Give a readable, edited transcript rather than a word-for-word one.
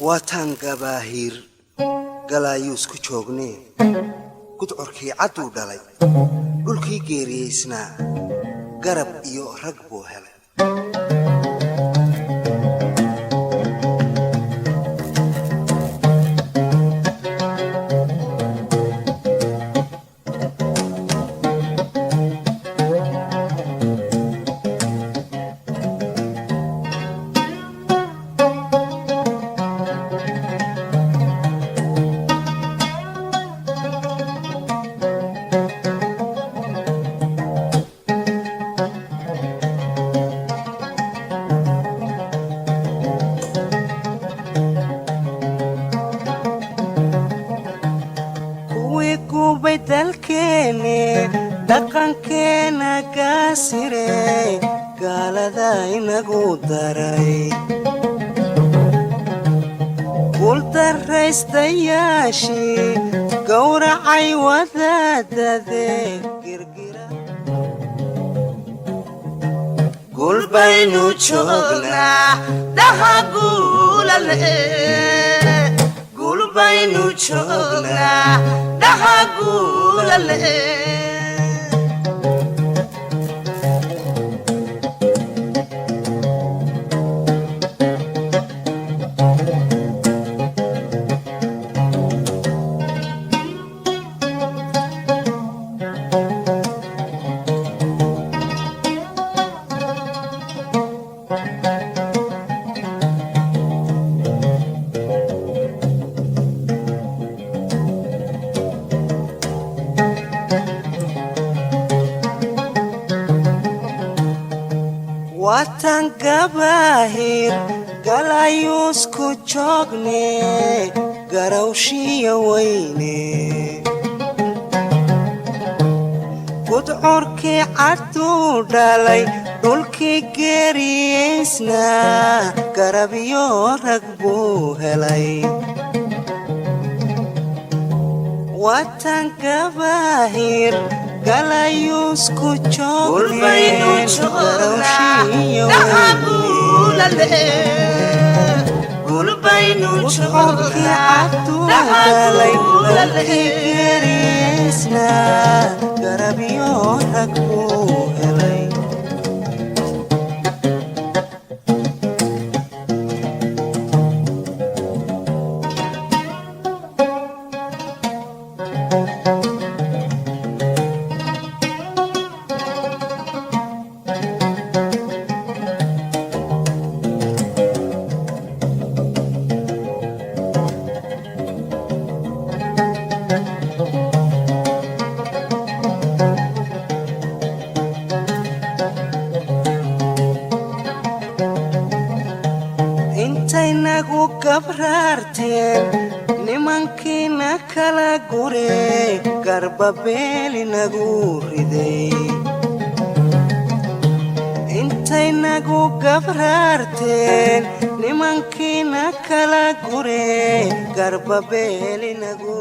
Waataan gabaahiir galaayuusku joognee, gudcorkii cadduu dhalay, dhulkii geeriyaysnaa garab iyo rag buu helay. Kuwii gubay dalkeenne, dhaqankeena gaasire, gaalada inagu daray, guuldarraystayaashii gowracay wadaadade girgira. Gulbaynu joognaa Daha guulale, gulbaynu joognaa, daha guulale. Waatan gabaahir galayuusku joogne, garawshiya weyne, gudcurkii cadduu dhalay, dhulkii geeriyaysnaa garabyo rag buu helay. Waatan gabaahir galayuusku Gulbaynu joogneen joognaa garawshiya daha weyne guulale, gulbaynu gudcurkii joognaa cadduu daha dhalay, guulale. dhulkii geeriyaysnaa garabyo rag buu helay. Intaynagu gabraarteen nimankiina kala gure, garbabeelinagu riday. Intaynagu gabraarteen nimankiina kala gure, garbabeelinagu